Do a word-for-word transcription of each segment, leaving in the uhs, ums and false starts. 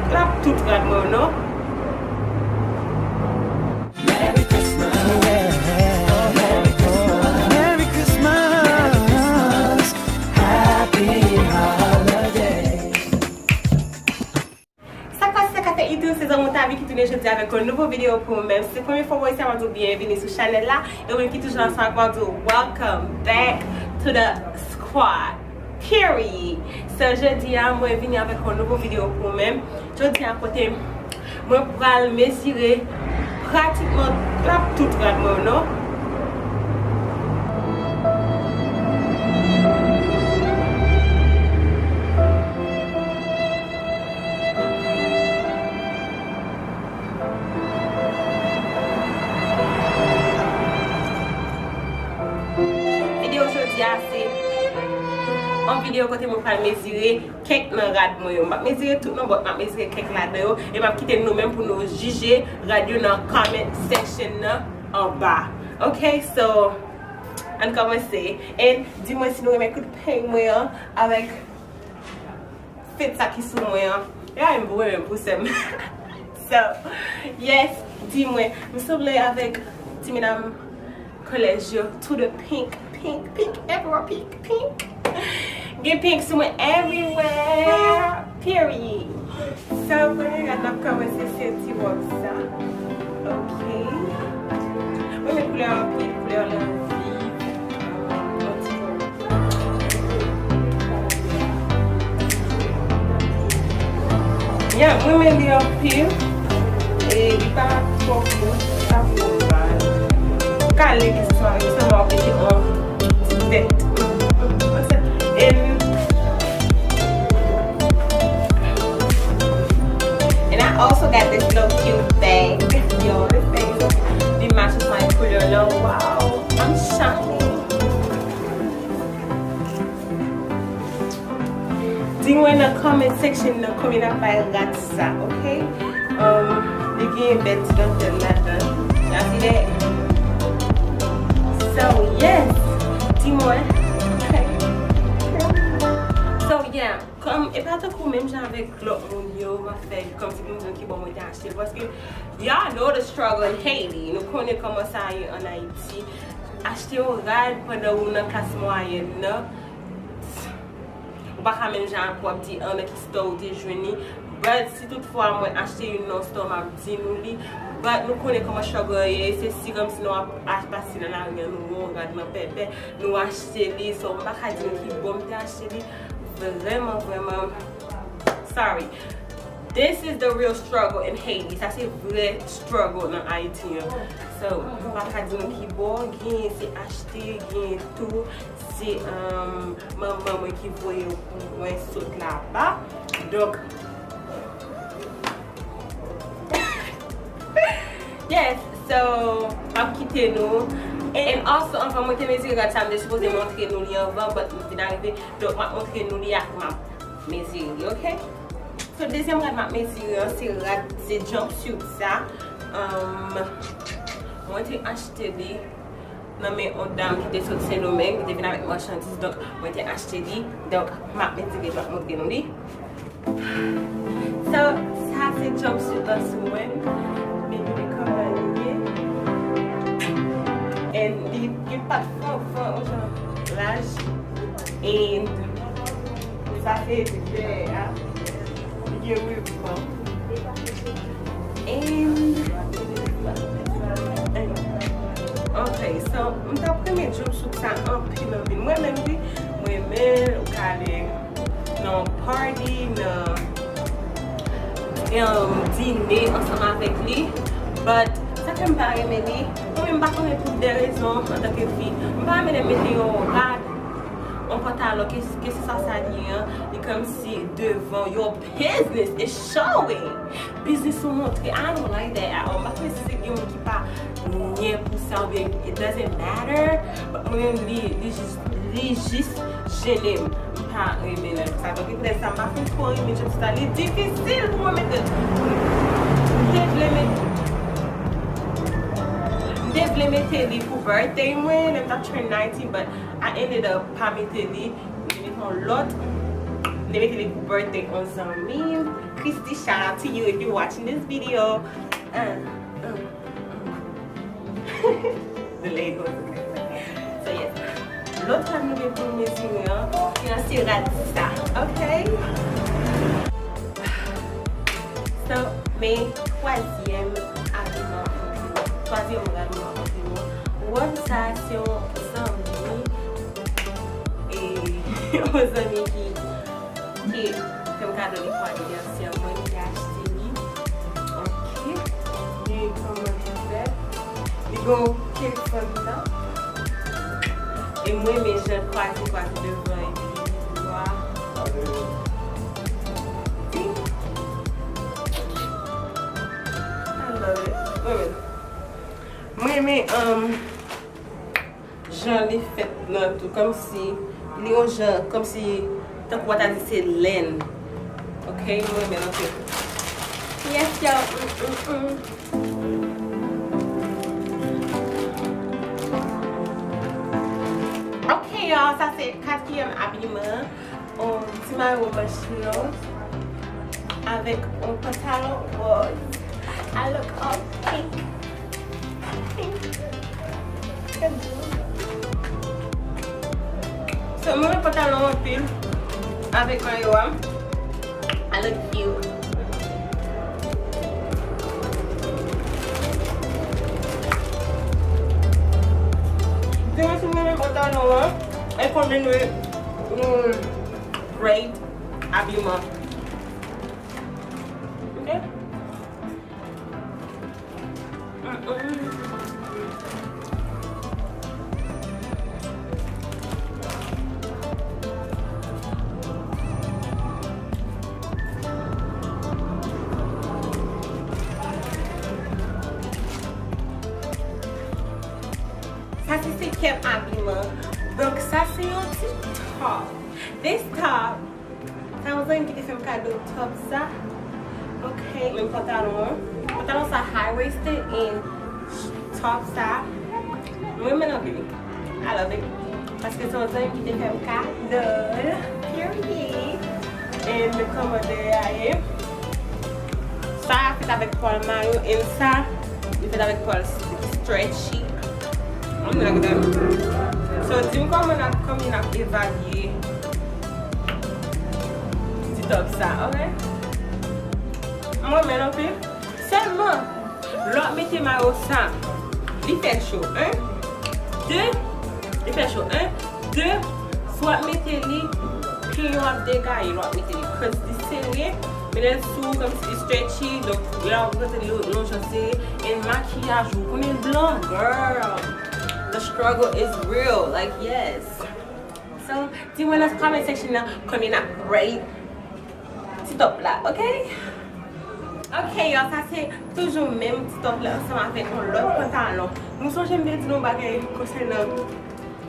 L ap tout rad mwen yo, non. Merry Christmas. Merry Christmas. Merry Christmas. Happy holiday. Sa k pase, sa k ap fèt, YouTube, se zanmi w Tavi ki tounen jodi avèk yon nouvo videyo pou ou menm. Si se premye fwa w wè sa, m ap di w byenvini sou chanèl la. E ou menm ki toujou ansanm ak mwen, m ap di w welcome back to the squad. Period. So, jodi a, mwen vini avèk yon nouvo videyo pou ou menm. Jodi a, kote mwen pral mezire pratikman, l ap tout rad mwen yo, non. Videyo jodi a se yon videyo kote mwen pral mezire kèk nan rad mwen yo. M p ap mezire tout non, but m ap mezire kèk ladan yo. E m ap kite nou menm pou nou jije rad yo nan comment section nan anba. Ok, so, ann kòmanse. And di mwen si nou renmen kout peny mwen an avèk fent sa ki sou mwen an. Ya, m pou renmen pou sè m. So, yes, di mwen, m sanble avèk ti medam kolèj yo, to the pink, pink, pink, everywhere pink, pink. Gen pink sou mwen everywhere, period. So, premye rad n ap kòmanse se ti wòb sa. Ok. Mwen renmen koulè anpil, koulè lan viv. Yeah, mwen renmen li anpil. E li pa twò gwo, li pa twò mal. Kale ki swa, li sanble w ap mete yon ti vèt. And, and I also got this little cute bag. Yo, this bag is, li match with my couleur. Wow, I'm shining. Di mwen nan comment section nan konbyen n ap bay rad sa, ok? Um, li gen bèl ti dantèl ladan. Y'all see that? So, yes. Di mwen. Ok. So, yeah. Kòm, e pa tankou menm jan avèk lòt moun yo, m ap fè kòmsi pou m di nou ki bò mwen te achte l. Paske, y'all know the struggle in Haiti. Nou konnen kòman sa ye ann Ayiti. Achte yon rad pandan ou nan klas mwayèn nan, ou pa ka menm jan ak w ap di, ah, nan ki store ou te jwenn li. But si toutfwa mwen achte youn nan yon store, m ap di nou li. But nou konnen kòman struggle ye, se si kòmsi nou ap, ap pase nan lari an, nou wè yon rad nan pèpè, nou achte li. So, m pa ka di nou ki bò m te achte li. Vrèman, vrèman, sorry. This is the real struggle in Haiti. Sa se vrè struggle nan Ayiti an. So, m pa ka di nou ki bò, genyen se achte, genyen tou se, um, manman mwen ki voye yo pou mwen sot laba. Donk, yes, so, m ap kite nou. And also, anvan mwen te mezire rad sa, m te sipoze montre nou li anvan, but m vin arive. Donk, m ap montre nou li apre m ap mezire li, ok? So, dezyèm rad m ap mezire an, se rad, se jumpsuit sa. Um, mwen te achte li nan men yon dam ki te sot Sendomeng, ki te vin avèk machandiz, donk mwen te achte li. Donk, m ap mezire, m ap montre nou li. So, sa se jumpsuit lan sou mwen. Men li kòman li ye. And li gen pat fanfan, yon jan laj. And sa se dèyè a. Li gen riban. And, ok, so, m t ap renmen jumpsuit sa anpil, anpil. Mwen menm, wi, mwen renmen l, ou ka ale nan yon party, nan, um, dine ansanm avèk li. But sa fè m pa renmen li, mwen menm m pa konnen pou de rezon antanke fi. M pa renmen lè m mete yon rad, yon pantalon, ke, ke se sa sa li ye an, li kòmsi devan, your business is showing. Biznis ou montre. I don't like that at all. M pa konnen si se gen moun ki pa nye pou sa oubyen it doesn't matter. But mwen menm li, li jis, li jis jennen m. M pa renmen l sa. Donk, se poutèt sa, m pa fin twò renmen jumpsuit sa. Li difisil pou mwen mete l. M te vle mete, m te vle mete li pou birthday mwen, lè m t ap turn nineteen, but I ended up pa mete li. M te mete yon lòt. M te mete li pou birthday yon zanmi m. Christy, shout out to you if you're watching this video. Uh, uh, uh. The labels. So yes. Lòt rad nou gen pou mezire an, se an sera di sa. Ok? So, men twazyèm abiman an pi wo. Twazyèm rad mwen an pi wo. Wòb sa se yon zanmi. E yon zanmi ki ki fè m kado li pou anivèsè mwen, li te achte li. Ok. Li kòman li fèt. Li gen yon kèk fòm nan. E mwen, men jan kwaze, kwaze devan, epi li nwa. I love it. Mwen menm. Mwen, men, um, jan li fèt nan tou, kòmsi li yon jan, kòmsi, tankou w ta di se lenn. Ok, mwen renmen l anpil. Yes, yo. Mm, mm, mm. Ok, y'all, sa se katriyèm abiman. On ti mayo manch long avèk on pantalon wòz. I look all pink. Pink. So, mwen renmen pantalon anpil avèk mayo a. I look cute. Di mwen si mwen renmen pantalon an. E konbyen nou, mm, rate abiman. Ok? Mm-mm. Sa se senkyèm abiman. Donk, sa se yon ti top. This top, sa yon zanmi ki te fè m kado top sa. Ok, men pantalon an. Pantalon sa high waisted and top sa. Mwen renmen l anpil. I love it. Paske se yon zanmi ki te fè m kado l. Period. And kòman bagay la ye. Sa fèt avèk pòl mayo, and sa, li fèt avèk pòl stretchy. Ann gade. So, di m kòman n ap, kòman n ap evalye ti top sa, ok? Mwen renmen l anpil. Sèlman, lè w ap mete mayo sa, li fè cho, en. De, li fè cho, en. De, si w ap mete li, pye w ap degaye lè w ap mete li. Cause li sere, men lè l sou, kòmsi li stretchy, donk, lè w ap mete li, yon jan sere. And makiyaj ou, konnen blan, girl. The struggle is real, like, yes. So, di mwen nan comment section nan, kòman n ap rate ti top la, ok? Ok, yo, sa se toujou menm ti top la ansanm avèk yon lòt pantalon. Nou sonje m te di nou yon bagay konsènan,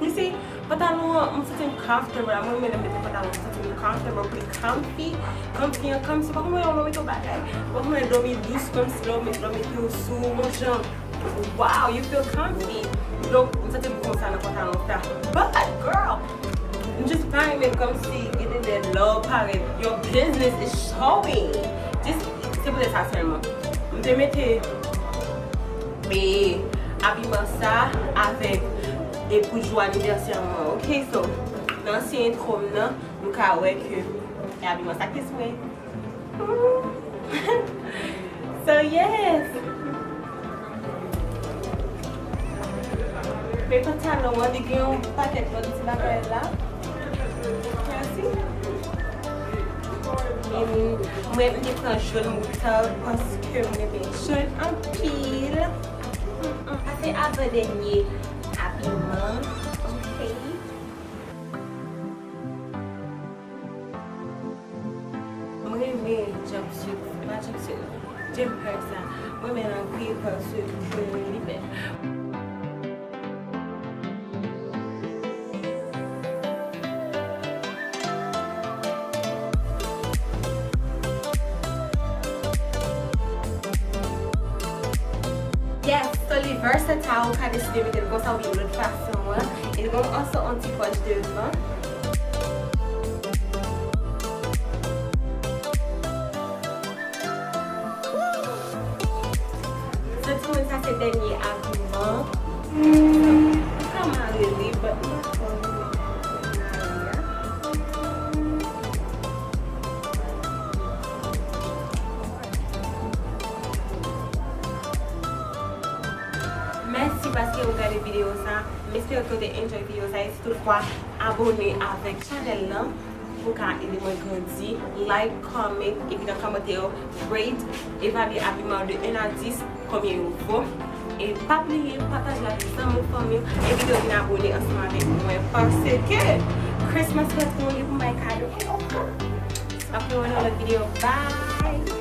you see, pantalon an, m santi m comfortable la. Mwen, mwen mete pantalon, m santi m comfortable, pretty comfy. Comfy an, comfy, pa konn lè w mete yon bagay, pa konn lè dòmi dous, kòmsi lè w mete, lè w mete yo sou yon jan. Wow, you feel comfy. Donk, m santi m konsa nan pantalon sa. But, girl, m just pa renmen kòmsi gen de lè lè w parèt. Your business is showing. Just, se poutèt sa sèlman. M te mete, e, abiman sa avèk, e, pou jou anivèsè mwen. Ok, so, nan ansyen entwo m nan, nou ka wè ke e abiman sa ki sou mwen. So, yes. Men pantalon an, li gen yon pakèt lòt ti bagay la. Mèsi. E mwen, m te pran jòn moutan paske m renmen jòn anpil. Mm, mm. Sa se avan dènye abiman. Ok. Mwen renmen jumpsuit, pa jumpsuit, jumper sa. Mwen renmen l anpil paske li bèl. Yes, so li versatile, ou ka deside mete l konsa oubyen lòt fason an. E li gen also yon ti pòch devan. Dènye abiman. Kòman rele, but m pa kwè w rele. Mèsi paske w gade videyo sa. M espere ke w te enjoy videyo sa. E si toutfwa, abone avèk chanèl lan pou ka ede mwen grandi. Like, comment, epi nan kòmantè yo, rate, evalye abiman de un à dix, konbyen yo vo. E pa bliye pataje avèk zanmi w, fanmi w, e videyo vin abone ansanm avèk mwen, paske Christmas fèt nou li pou m bay kado. Apre w nan lòt videyo. Bye!